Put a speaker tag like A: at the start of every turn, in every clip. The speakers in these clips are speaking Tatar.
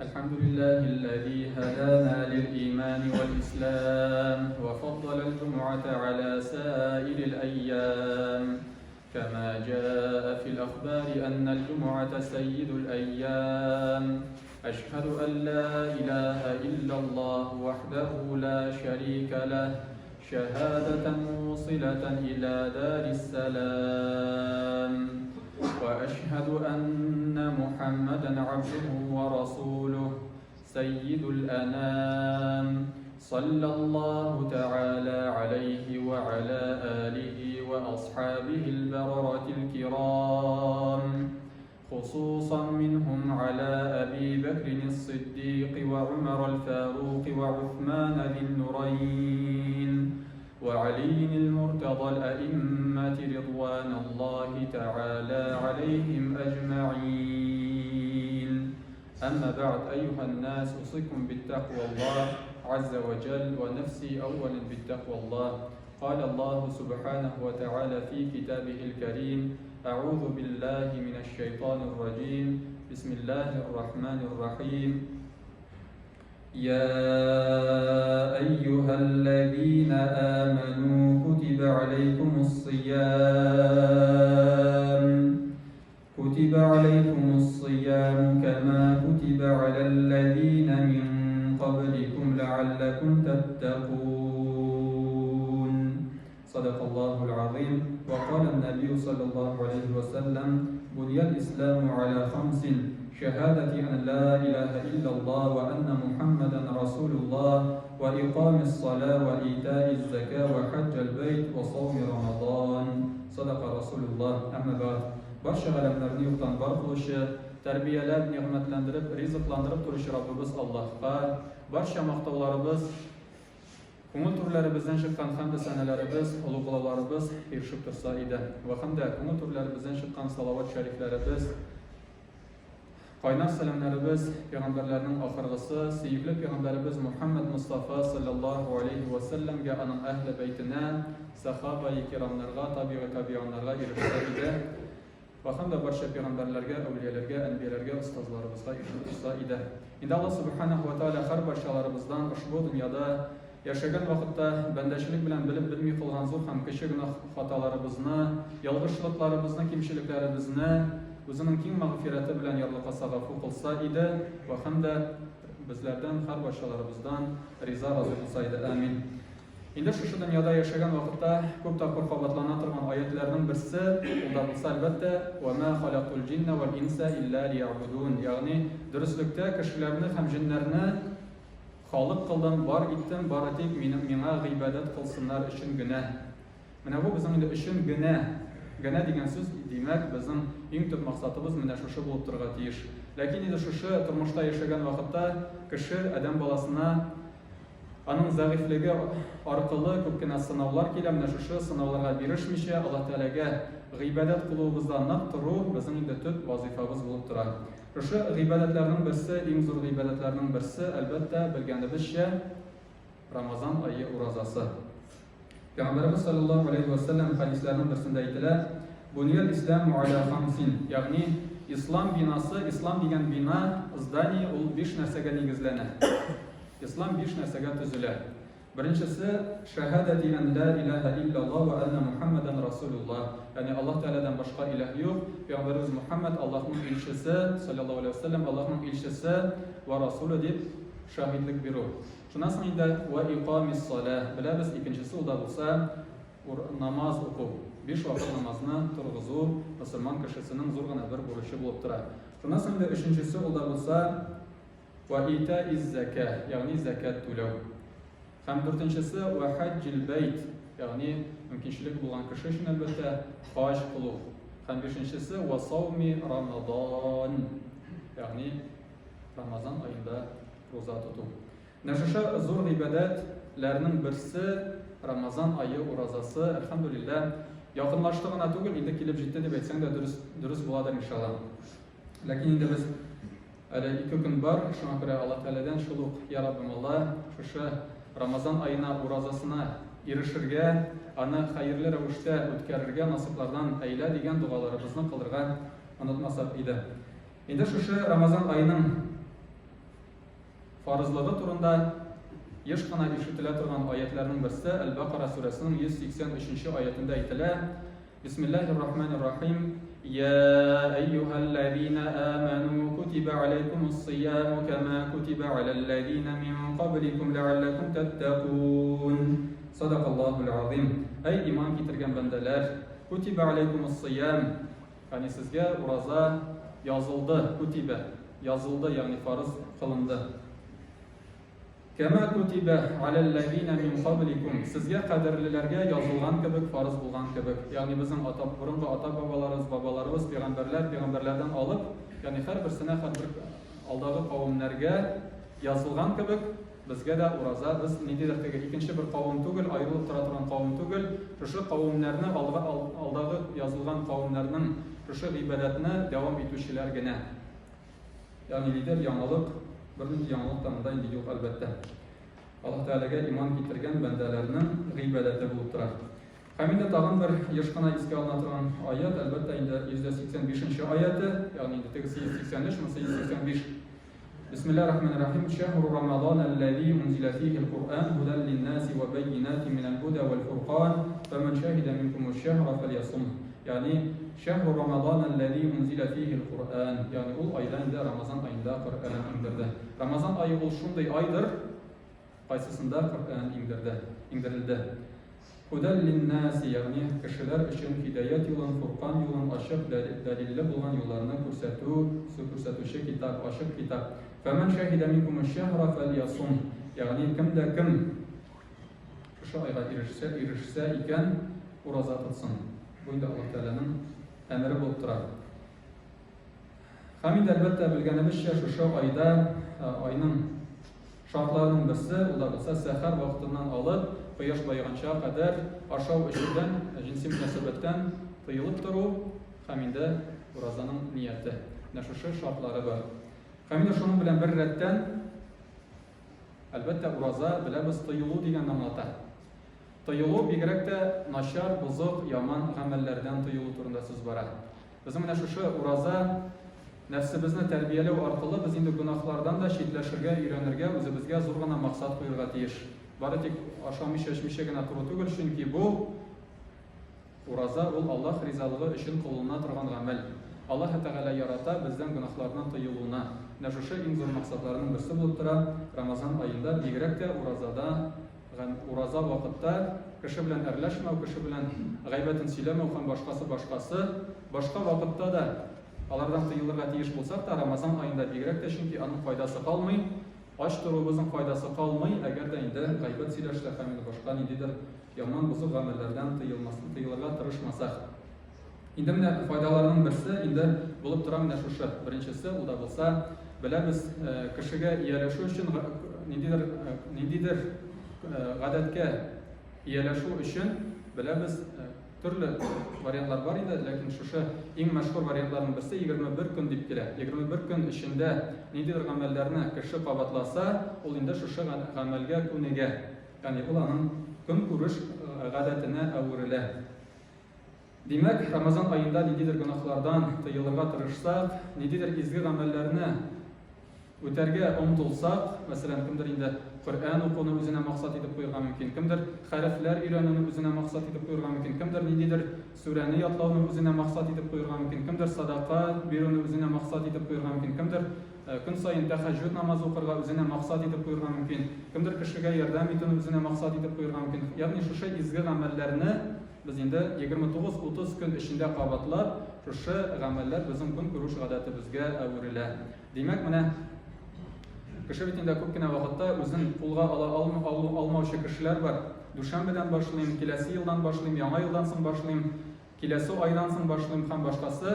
A: الحمد لله الذي هدانا للإيمان والإسلام وفضل الجمعة على سائر الأيام كما جاء في الأخبار أن الجمعة سيد الأيام أشهد أن لا إله إلا الله وحده لا شريك له شهادة موصلة إلى دار السلام وأشهد أن محمدا عبده ورسوله سيد الأنام صلى الله تعالى عليه وعلى آله وأصحابه البررة الكرام خصوصا منهم على أبي بكر الصديق وعمر الفاروق وعثمان ذي النورين وعلي المرتضى الأئمة رضوان الله تعالى عليهم أجمعين أما بعد أيها الناس أوصيكم بالتقوى الله عز وجل ونفسي أولا بالتقوى الله قال الله سبحانه وتعالى في كتابه الكريم أعوذ بالله من الشيطان الرجيم بسم الله الرحمن الرحيم يا أيها الذين آمنوا كتب عليكم الصيام كتب عليكم الصيام كما كتب على الذين من قبلكم لعلكم تتقون صدق الله العظيم وقال النبي صلى الله عليه وسلم بني الإسلام على خمس شهادة أن لا إله إلا الله وأن محمدا رسول الله وإقام الصلاة وإيتاء الزكاة وحج البيت وصوم رمضان صدق رسول الله أما بعد Барча галәмнәрне юктан бар кылучы, тәрбияләп, нигъмәтләндереп, ризыкландырып торучы Раббыбыз Аллаһка, барча мактауларыбыз, күңел түрләребездән чыккан хәмде-сәнәләребез, олуглауларыбыз ирешеп торса иде. Вә һәм дә күңел түрләребездән чыккан салават-шәрифләребез, кайнар сәламнәребез пәйгамбәрләрнең ахыргысы, сөекле пәйгамбәребез Мухәммәд Мостафа салләллаһу алейһи вә сәлләмгә, аның әһле бәйтенә, сәхабаи кирамнарга, табигый табианнарга ирешсә иде. Вә һәм дә барча пәйгамбәрләргә, әүлияләргә, әнбияләргә, остазларыбызга ирешеп торса иде. Инде Аллаһ Сүбхәнәһү вә Тәгалә һәрбарчаларыбыздан ошбу дөньяда Яшәгән вакытта бәндәчелек белән белеп-белми кылган зур һәм кече гөнаһ-хаталарыбызны, ялгышлыкларыбызны, кимчелекләребезне Үзенең киң мәгъфирәте белән ярлыкаса, гафу кылса иде вә һәм дә безләрдән, һәрбарчаларыбыздан риза-разый булса иде. Амин. Инде шушы дөньяда яшәгән вакытта күп тапкыр кабатлана торган аятьләрнең берсе, ул да булса, әлбәттә, Вә мә халәктул җиннә вәл инсә илля лиягъбудун, ягъни, дөреслектә, кешеләрне һәм җеннәрне Халык кылдым, бар иттем, бары тик минем миңа гыйбадәт кылсыннар өчен генә. Менә бу безнең инде өчен генә, генә дигән сүз, димәк, безнең иң төп максатыбыз менә шушы булып торырга тиеш. Ләкин инде шушы тормышта яшәгән вакытта кеше, адәм баласына аның зәгыйфьлеге аркылы күп кенә сынаулар килә, менә шушы сынауларга бирешмичә, Аллаһ Тәгаләгә гыйбадәт кылуыбызда нык тору безнең инде төп вазыйфабыз булып тора. Шушы гыйбадәтләрнең берсе, иң зур гыйбадәтләрнең берсе, әлбәттә, белгәнебезчә, Рамазан ае уразасы. Пәйгамбәребез саллаллаһу алейһи ва сәлләм хәдисләренең берсендә әйтелә, Буниял исламу аля хамсин, ягъни ислам бинасы, ислам дигән бина, здание, ул биш нәрсәгә нигезләнә. Ислам биш нәрсәгә төзелә. Беренчесе, Шәһадәти ән лә иләһә илляллаһ вә әннә Мухәммәдән расулуллаһ, ягъни Аллаһ Тәгаләдән башка иләһ юк, Пәйгамбәребез Мухәммәд Аллаһның илчесе, салләллаһу галәйһи вә сәлләм, Аллаһның илчесе вә расуле дип шаһитлек бирү. Шуннан соң инде вә икамис-саләһ, беләбез, икенчесе ул да булса, намаз уку. Биш вакыт намазны торгызу мөселман кешесенең зур гына бер бурычы булып тора. Шуннан соң инде өченчесе ул да булса, Вә итаиз-зәкә, ягъни зәкят түләү. Һәм дүртенчесе, вә хаҗҗил бәйт, ягъни мөмкинчелек булган кеше өчен, әлбәттә, хаҗ кылу. Һәм бишенчесе, вә сауми Рамадан, ягъни Рамазан аенда руза тоту. Менә шушы зур гыйбадәтләрнең берсе Рамазан ае уразасы, әлхәмдүлилләһ, якынлашты гына түгел, инде килеп җитте дип әйтсәң дә дөрес, дөрес буладыр, иншалла. Ләкин инде без әле ике көн бар, шуңа күрә Аллаһ Тәгаләдән шул ук, Я Раббым Алла, шушы Рамазан аена уразасына ирешергә, аны хәерле рәвештә үткәрергә насыйплардан әйлә дигән догаларыбызны кылырга онытмасак иде. Инде шушы Рамазан аеның фарызлыгы турында еш кына ишетелә торган аятьләрнең берсе Әл-Бакара сүрәсенең 183 нче аятендә әйтелә, Бисмиллаһир рахманир рахим. Я әйюһәлләзина аману кутиба алейкумус сияму кама кутиба аләлләзина мин кабликум ләалләкум тәттәкун. Садакаллаһул азим. Әй иман китергән бәндәләр, кутиба алейкумус сиям. Ягъни сезгә ураза язылды, кутибә, язылды, ягъни фарыз кылынды. Кәмә кутибә галәлләзинә мин кабликум, сезгә кадерлеләргә язылган кебек, фарыз булган кебек. Ягъни безнең ата, борынгы ата-бабаларыбыз, бабаларыбыз, пәйгамбәрләр, пәйгамбәрләрдән алып, ягъни һәрберсенә, һәрбер алдагы кавемнәргә язылган кебек, безгә дә ураза, без ниндидер теге икенче бер кавем түгел, аерылып тора торган кавем түгел, шушы кавемнәрне, алга, алдагы язылган кавемнәрнең шушы гыйбадәтне дәвам итүчеләр генә. Ягъни лидер яңалык, бернинди яңалык та монда инде юк, әлбәттә. Аллаһ Тәгаләгә иман китергән бәндәләрнең гыйбадәте булып тора. Һәм инде тагын бер еш кына искә алына торган аят, әлбәттә инде 185 нче аяты, ягъни инде тегесе 183, монысы 185. Бисмиллаһир рахманир рахим. Шәһру Рамазан аллази унзила фихи аль-Куръан һудан лин-наси ва байинатин минал һуда вал фуркан, фаман шаһида минкумуш шәһра фальясум. Ягъни, Шәһру Рамазан әлләзи унзилә фихил Коръән, ягъни ул айда инде Рамазан аенда Коръән иңдерде. Рамазан ае ул шундый айдыр, кайсысында Коръән иңдерде, иңдерелде. Һүдәл линнаси, ягъни кешеләр өчен һидаять юлын, фуркан юлын, ачык, дәлилле булган юлларны күрсәтү, күрсәтүче китап, ачык китап. Фәмән шәһидә минкумуш шәһра фәльясум, ягъни кем дә кем шушы айга ирешсә, ирешсә икән, ураза тотсын. Бу инде Аллаһ Тәгаләнең әмере булып тора. Һәм инде, әлбәттә, белгәнебезчә, шушы айда айның шартларының берсе, ул да булса сәхәр вакытыннан алып, кояш баеганча кадәр ашау-эчүдән, җенси мөнәсәбәттән тыелып тору һәм инде уразаның нияте. Менә шушы шартлары бар. Һәм инде шуның белән бер рәттән, әлбәттә, ураза, беләбез, тыелу дигәнне аңлата. Тыелу, бигрәк тә начар, бозык, яман гамәлләрдән тыелу турында сүз бара. Безнең менә шушы ураза, нәфсебезне тәрбияләү аркылы без инде гөнаһлардан да читләшергә өйрәнергә, үзебезгә зур гына максат куерга тиеш. Бары тик ашамыйча-эчмичә генә тору түгел, чөнки бу, Ураза ул Аллаһ ризалыгы өчен кылына торган гамәл. Аллаһы Тәгалә ярата бездән гөнаһлардан тыелуны. Менә шушы иң зур максатларның берсе булып тора Рамазан аенда, бигрәк тә уразада, ураза вакытта кеше белән әрләшмәү, кеше белән гайбәтен сөйләмәү һәм башкасы башкасы. Башка вакытта да алардан тыелырга тиеш булсак та, Рамазан аенда бигрәк тә, чөнки аның файдасы калмый. Ач торуыбызның файдасы калмый, әгәр дә инде гайбәт сөйләшсәк һәм инде башка ниндидер яман бозык гамәлләрдән тыелмас, тыелырга тырышмасак. Инде менә файдаларының берсе инде булып тора менә шушы. Беренчесе, ул да булса, беләбез, кешегә ияләшү өчен ниндидер ниндидер гадәткә ияләшү өчен беләбез, Төрле вариантлар бар инде, ләкин шушы иң мәшһүр вариантларның берсе 21 көн дип килә. 21 көн эчендә ниндидер гамәлләрне кеше кабатласа, ул инде шушы гамәлгә күнегә. Ягъни ул аның көнкүреш гадәтенә әверелә. Димәк, Рамазан аенда ниндидер гөнаһлардан тыелырга тырышсак, ниндидер изге гамәлләрне Үтәргә омтылсак, мәсәлән, кемдер инде Коръән укуны үзенә максат итеп куерга мөмкин, кемдер хәрефләр өйрәнүне үзенә максат итеп куерга мөмкин, кемдер ниндидер сүрәне ятлауны үзенә максат итеп куерга мөмкин, кемдер садака бирүне үзенә максат итеп куерга мөмкин, кемдер көн саен тәһәҗҗүд намазы укырга үзенә максат итеп куерга мөмкин, кемдер кешегә ярдәм итүне үзенә максат итеп куерга мөмкин. Ягъни шушы изге гамәлләрне без инде 29-30 көн эчендә кабатлап, шушы гамәлләр безнең көнкүреш гадәтебезгә әверелә. Димәк, менә кеше бит инде күп кенә вакытта үзен кулга ала алмаучы кешеләр бар. Дүшәмбедән башлыйм, киләсе елдан башлыйм, яңа елдан соң башлыйм, киләсе айдан соң башлыйм һәм башкасы.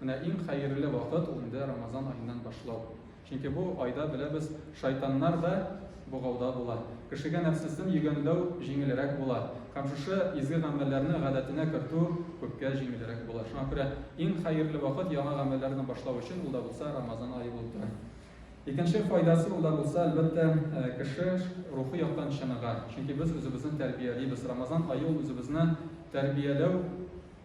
A: Менә иң хәерле вакыт ул инде Рамазан аеннан башлау. Чөнки бу айда, беләбез, шайтаннар да богауда була. Кешегә нәфсесен йөгәнләү җиңелрәк була. Һәм шушы изге гамәлләрне гадәтенә кертү күпкә җиңелрәк була. Шуңа күрә иң хәерле вакыт яңа гамәлләрне башлау өчен ул да булса Рамазан ае булып тора. Икенче файдасы ул да булса, әлбәттә, кеше рухи яктан чыныга. Чөнки без үзебезне тәрбиялибез. Рамазан ае ул үзебезне тәрбияләү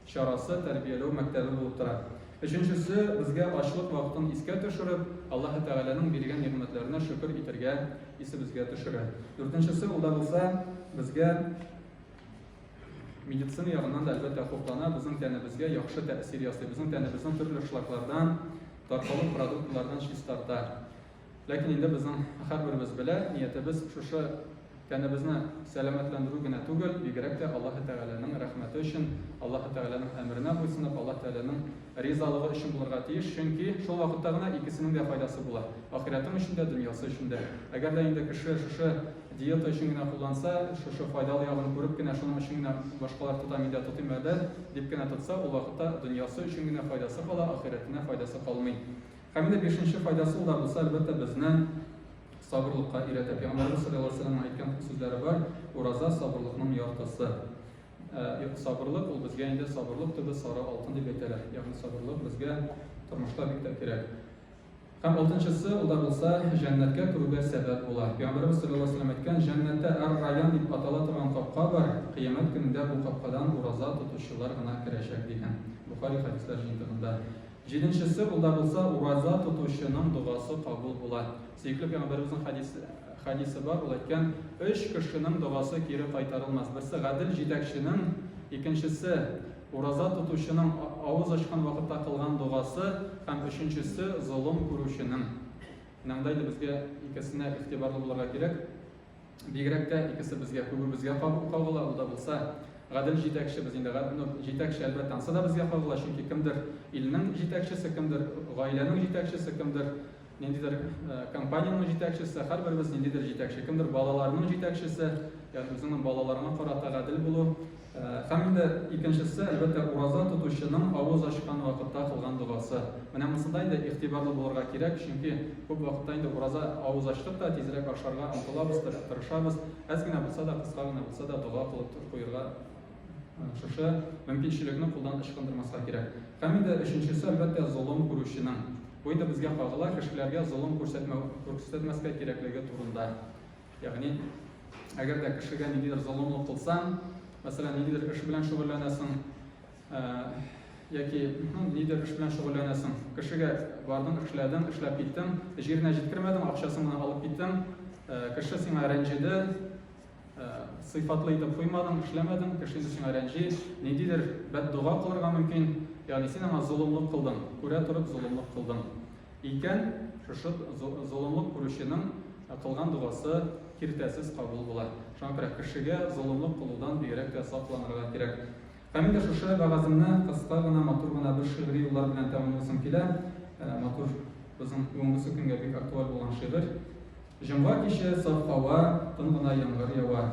A: чарасы, тәрбияләү мәктәбе булып тора. Өченчесе, безгә ачлык вакытын искә төшереп, Аллаһы Тәгаләнең биргән нигъмәтләренә шөкер итәргә исебезгә төшерә. Дүртенчесе, ул да булса, безгә медицина ягыннан да әлбәттә хуплана, безнең тәнебезгә яхшы тәэсир ясый, безнең тәнебезне төрле шлаклардан, таркалу продуктлардан чистарта. Ләкин инде безнең һәрберебез белә, ниятебез шушы тәнебезне сәламәтләндерү генә түгел, бигрәк тә Аллаһы Тәгаләнең рәхмәте өчен, Аллаһы Тәгаләнең әмеренә буйсынып, Аллаһ Тәгаләнең ризалыгы өчен булырга тиеш, чөнки шул вакытта гына икесенең дә файдасы була, ахирәтең өчен дә, дөньясы өчен дә. Әгәр дә инде кеше шушы диета өчен генә кулланса, шушы файдалы ягын күреп кенә, шуның өчен генә башкалар тота, мин дә тотыйм әле, дип кенә тотса, ул вакытта дөньясы өчен генә файдасы кала, ахирәтенә файдасы калмый. Һәм инде бишенче файдасы ул да булса, әлбәттә, безне сабырлыкка өйрәтә. Пәйгамбәребез саллаллаһу алейһи вәсәлләмнең әйткән сүзләре бар, ураза сабырлыкның яртысы. Сабырлык ул безгә инде сабырлык төбе сары алтын дип әйтәләр. Ягъни сабырлык безгә тормышта бик тә кирәк. Һәм алтынчысы, ул да булса, җәннәткә керүгә сәбәп була. Пәйгамбәребез саллаллаһу алейһи вәсәлләм әйткән, җәннәттә Ар-Райян дип атала торган капка бар, кыямәт көнендә бу капкадан ураза тотучылар гына керәчәк дигән. Бухари хәдисләр җыентыгында. Җиденчесе, ул да булса, ураза тотучының догасы кабул була. Сөекле пәйгамбәребезнең хәдисе, хәдисе бар, ул әйткән, өч кешенең догасы кире кайтарылмас. Берсе гадел җитәкченең, икенчесе ураза тотучының авыз ачкан вакытта кылган догасы һәм өченчесе золым күрүченең. Менә монда инде безгә икесенә игътибарлы булырга кирәк. Бигрәк тә икесе безгә, күбебезгә кагыла, ул да булса, гадел җитәкче, без инде, ну, җитәкче, әлбәттә, ансы да безгә кагыла, чөнки кемдер илнең җитәкчесе, кемдер гаиләнең җитәкчесе, кемдер ниндидер компаниянең җитәкчесе, һәрберебез ниндидер җитәкче, кемдер балаларының җитәкчесе, ягъни үзеңнең балаларыңа карата гадел булу. Һәм инде икенчесе, әлбәттә, ураза тотучының авыз ачкан вакытта кылган догасы. Менә монысында инде игътибарлы булырга кирәк, чөнки күп вакытта инде ураза авыз ачтык та тизрәк ашарга омтылабыз, тырышабыз. Әз генә булса да, кыска гына булса да дога кылып куерга шушы мөмкинчелекне кулдан ычкындырмаска кирәк. Һәм инде өченчесе, әлбәттә, золым күрүченең. Бу инде безгә кагыла, кешеләргә золым күрсәтмәү, күрсәтмәскә кирәклеге турында. Ягъни, әгәр дә кешегә ниндидер золымлык кылсаң, мәсәлән, ниндидер эш белән шөгыльләнәсең, яки ну, ниндидер эш белән шөгыльләнәсең, кешегә бардың, эшләдең, эшләп киттең, җиренә җиткермәдең, акчасын гына алып киттең, кеше сиңа рәнҗеде, сыйфатлы итеп куймадың, эшләмәдең, кеше инде сиңа рәнҗи, ниндидер бәддога кылырга мөмкин, ягъни син аңа золымлык кылдың, күрә торып золымлык кылдың. Икән, шушы золымлык күрүченең кылган догасы киртәсез кабул була. Шуңа күрә кешегә золымлык кылудан бигрәк тә сакланырга кирәк. Һәм инде шушы вәгаземне кыска гына, матур гына бер шигъри юллар белән тәмамлыйсым килә. Матур, безнең бүгенгесе көнгә бик актуаль булган шигырь. Җомга киче саф һава, тын гына яңгыр ява.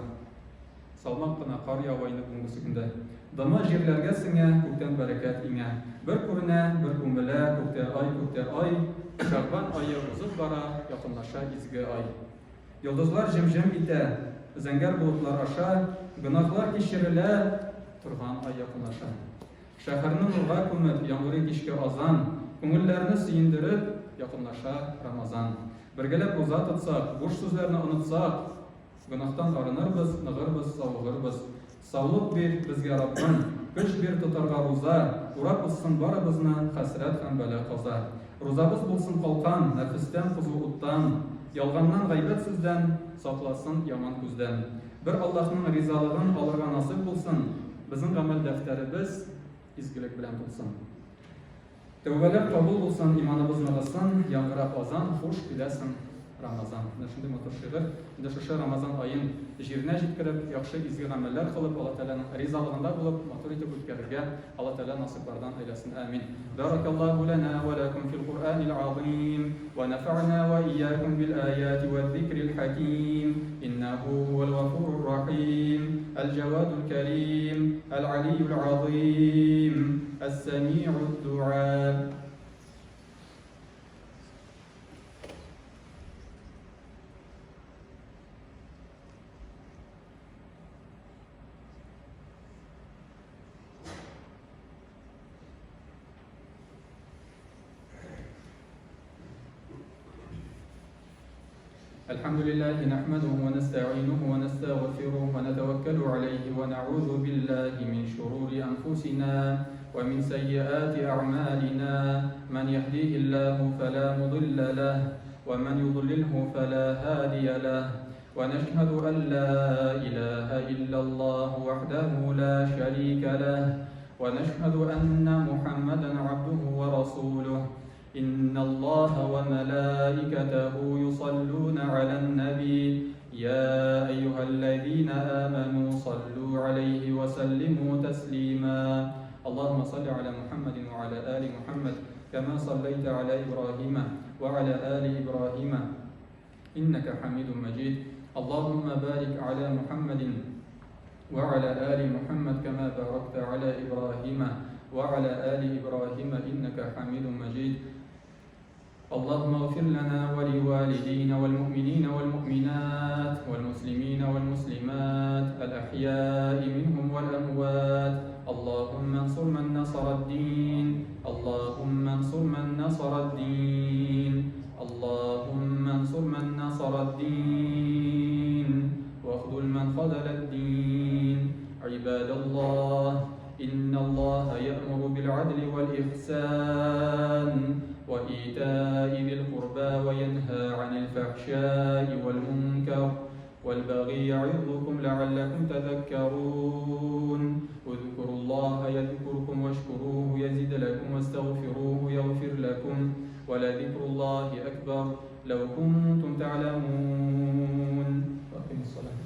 A: Салмак кына кар ява инде бүгенгесе көндә. Дымы җирләргә сеңә, күктән бәрәкәт иңә. Бер күренә, бер күмелә, күктә ай, күктә ай. Шәгъбан ае узып бара, якынлаша изге ай. Йолдызлар җем-җем итә, зәңгәр болытлар аша, гөнаһлар кичерелә торган ай якынлаша. Шәһәрне нурга күмеп, яңгырый кичке азан, күңелләрне сөендереп, якынлаша Рамазан. Бергәләп руза тотсак, буш сүзләрне онытсак, Гөнаһтан арынырбыз, ныгырбыз, савыгырбыз. Саулык бир безгә, Раббым, көч бир тотарга руза, урап узсын барыбызны хәсрәт һәм бәла-каза. Рузабыз булсын калкан, нәфестән, кызу уттан, ялганнан, гайбәт сүздән, сакласын яман күздән. Бер Аллаһның ризалыгын алырга насыйп булсын, безнең гамәл дәфтәребез изгелек белән тулсын. Тәүбәләр кабул булсын, иманыбыз ныгысын, яңгырап азан, хуш киләсең, Рамазан. Менә шундый матур шигырь. Инде шушы Рамазан аен җиренә җиткереп, яхшы изге гамәлләр кылып, Алла Тәгаләнең ризалыгында булып, матур итеп үткәрергә Алла Тәгалә насыйплардан әйләсен. Амин. Баракаллаһу лана ва лакум фил Куръанил азим ва нафа'на ва ийякум бил аяти ва зикрил хаким. Иннаху хувал гафурур рахим. Аль-Джавадул Карим, Аль-Алиюл Азим. Әс-сәми'уд дуа. الحمد لله نحمده ونستعينه ونستغفره ونتوكل عليه ونعوذ بالله من شرور أنفسنا ومن سيئات أعمالنا من يهديه الله فلا مضل له ومن يضلله فلا هادي له ونشهد أن لا إله إلا الله وحده لا شريك له ونشهد أن محمدا عبده ورسوله إن الله وملائكته يصلون على النبي يا أيها الذين آمنوا صلوا عليه وسلموا تسليما اللهم صل على محمد وعلى آل محمد كما صليت على إبراهيم وعلى آل إبراهيم إنك حميد مجيد اللهم بارك على محمد وعلى آل محمد كما باركت على إبراهيم وعلى آل إبراهيم إنك حميد مجيد اللهم اغفر لنا ولوالدينا والمؤمنين والمؤمنات والمسلمين والمسلمات الأحياء منهم والأموات اللهم انصر من نصر الدين اللهم انصر من نصر الدين اللهم انصر من نصر الدين واخذل من خذل الدين عباد الله إن الله يأمر بالعدل والإحسان وإيتاء ذي القربى وينهى عن الفحشاء والمنكر والبغي يعظكم لعلكم تذكرون اذكروا الله يذكركم واشكروه يزد لكم واستغفروه يغفر لكم ولذكر الله أكبر لو كنتم تعلمون وأقيموا الصلاة.